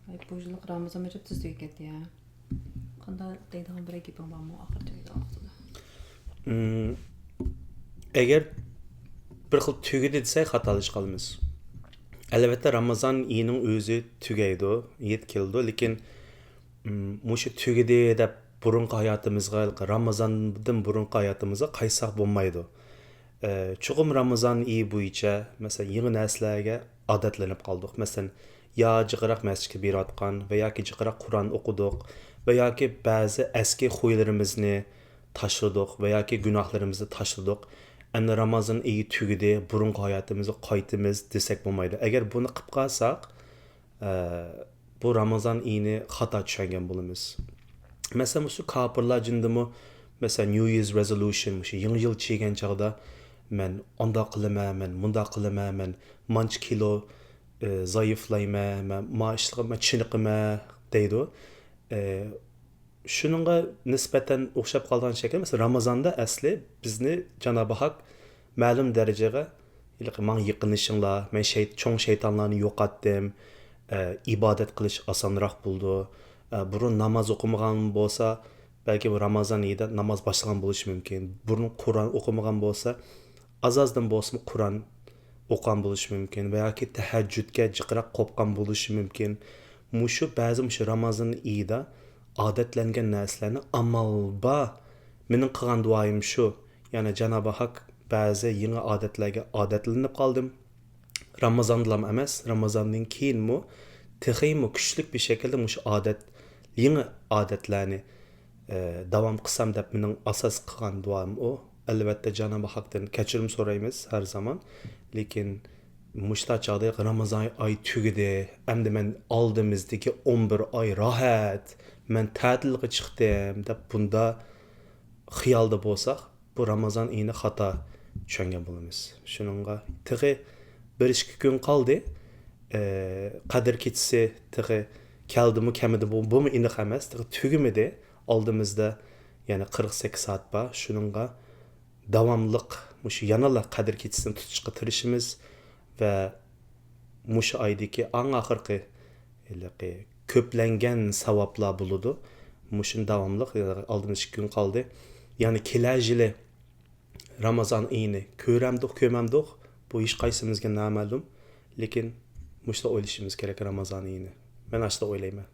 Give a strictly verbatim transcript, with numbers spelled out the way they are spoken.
بۇ يىللىق رامىزان بېرىپ تېز تۈگەپ كەتتى يا. قانداق دەيدىغان بىر گېپىڭ بارمۇ ئاخىرقى ۋاقتىدا؟ ئەگەر بىر خىل تۈگىدى دېسەك، خاتالىشىپ قالىمىز. ئەلۋەتتە، رامىزان ئېيىنىڭ ئۆزى تۈگەيدۇ، يېتىپ كېلىدۇ، لېكىن مۇشۇ تۈگىدى دەپ بۇرۇنقى ھاياتىمىزغا، رامىزاندىن بۇرۇنقى ھاياتىمىزغا قايتساق بولمايدۇ. چوقۇم رامىزان ئېيى بويىچە، مەسىلەن، يېڭى نەرسىلەرگە ئادەتلىنىپ قالدۇق. مەسىلەن، يا جىقراق مەسچىتكە بېرىۋاتقان ۋە ياكى جىقراق قۇرئان ئوقۇدۇق ۋە ياكى بەزى ئەسكى خۇيلىرىمىزنى تاشلىدۇق ۋە ياكى گۇناھلىرىمىزنى تاشلىدۇق. ئەمدى رامازان ئېيى تۈگىدى، بۇرۇنقى ھاياتىمىزغا قايتىمىز دېسەك بولمايدۇ. ئەگەر بۇنى قىلىپ قالساق، ئە، بۇ رامازان ئېيىنى خاتا چۈشەنگەن بولىمىز. مەسىلەن، مۇشۇ كاپىرلار جېنىدىمۇ، مەسىلەن، New Year's Resolution، مۇشۇ يېڭى يىل چىگەن چاغدا، مەن ئانداق قىلىمەن، مەن مۇنداق قىلىمەن، مەن مانچە كىلو، ئە، زايىفلايمەن، مەن ما ئىشلارغا مەن چېنىقىمەن دەيدۇ. ئە، شۇنىڭغا نىسبەتەن ئوخشاپ قالغان شەكىل، مەسىلەن، رامازاندا ئەسلى بىزنى جانابى ھاك مەلۇم دەرىجىگە ھېلىقى ماڭا يېقىنلىشىڭلار، مەن شەي-، چوڭ شەيتانلارنى يوقاتتىم، ئە، ئىبادەت قىلىش ئاسانراق بولىدۇ. ئە، بۇرۇن ناماز ئوقۇمىغان بولسا، بەلكى بۇ رامازان ئېيىدا ناماز باشلىغان بولۇشى مۇمكىن. بۇرۇن قۇرئان ئوقۇمىغان بولسا، ئاز-ئازدىن بولسىمۇ قۇرئان ئوقۇغان بولۇشى مۇمكىن ۋە ياكى تەھەججۇدكە جىقراق قوپقان بولۇشى مۇمكىن. مۇشۇ بەزى مۇشۇ رامازان ئېيىدا ئادەتلەنگەن نەرسىلەرنى ئامال بار، مېنىڭ قىلغان دۇئايىم شۇ، يەنى جانابى ھاك بەزى يېڭى ئادەتلەرگە ئادەتلىنىپ قالدىم. رامازاندىلام ئەمەس، رامازاندىن كېيىنمۇ تېخىمۇ كۈچلۈك بىر شەكىلدە مۇشۇ ئادەت، يېڭى ئادەتلەرنى، ئە، داۋام قىلسام دەپ مېنىڭ ئاساس قىلغان دۇئام ئۇ. ئەلۋەتتە، جانابى ھاكتىن كەچۈرۈم سورايمىز ھەر زامان. لېكىن مۇشۇنداق چاغدا رامازان ئايى تۈگىدى، ئەمدى مەن ئالدىمىزدىكى ئون بىر ئاي راھەت، مەن تەتىلگە چىقتىم دەپ بۇندا خىيالدا بولساق، بۇ رامازان ئېيىنى خاتا چۈشەنگەن بولىمىز. شۇنىڭغا تېخى بىر ئىككى كۈن قالدى. ئە، قەدىر كېچىسى تېخى كەلدىمۇ كەلمىدىمۇ، بۇمۇ ئېنىق ئەمەس. تېخى تۈگىمىدى. ئالدىمىزدا يەنە قىرىق سەككىز سائەت بار. شۇنىڭغا داۋاملىق مۇشۇ يەنىلا قەدىر كېچىسىنى تۇتۇشقا تىرىشىمىز ۋە مۇشۇ ئايدىكى ئەڭ ئاخىرقى ھېلىقى كۆپلەنگەن ساۋابلار بولىدۇ. مۇشۇنى داۋاملىق، ئالدىمىزدا ئىككى كۈن قالدى. يەنى كېلەر يىلى رامازان ئېيىنى كۆرەمدۇق، كۆرمەمدۇق، بۇ ھېچقايسىمىزغا نامەلۇم. لېكىن مۇشۇنداق ئويلىشىمىز كېرەك رامازان ئېيىنى. مەن ئاشۇنداق ئويلايمەن.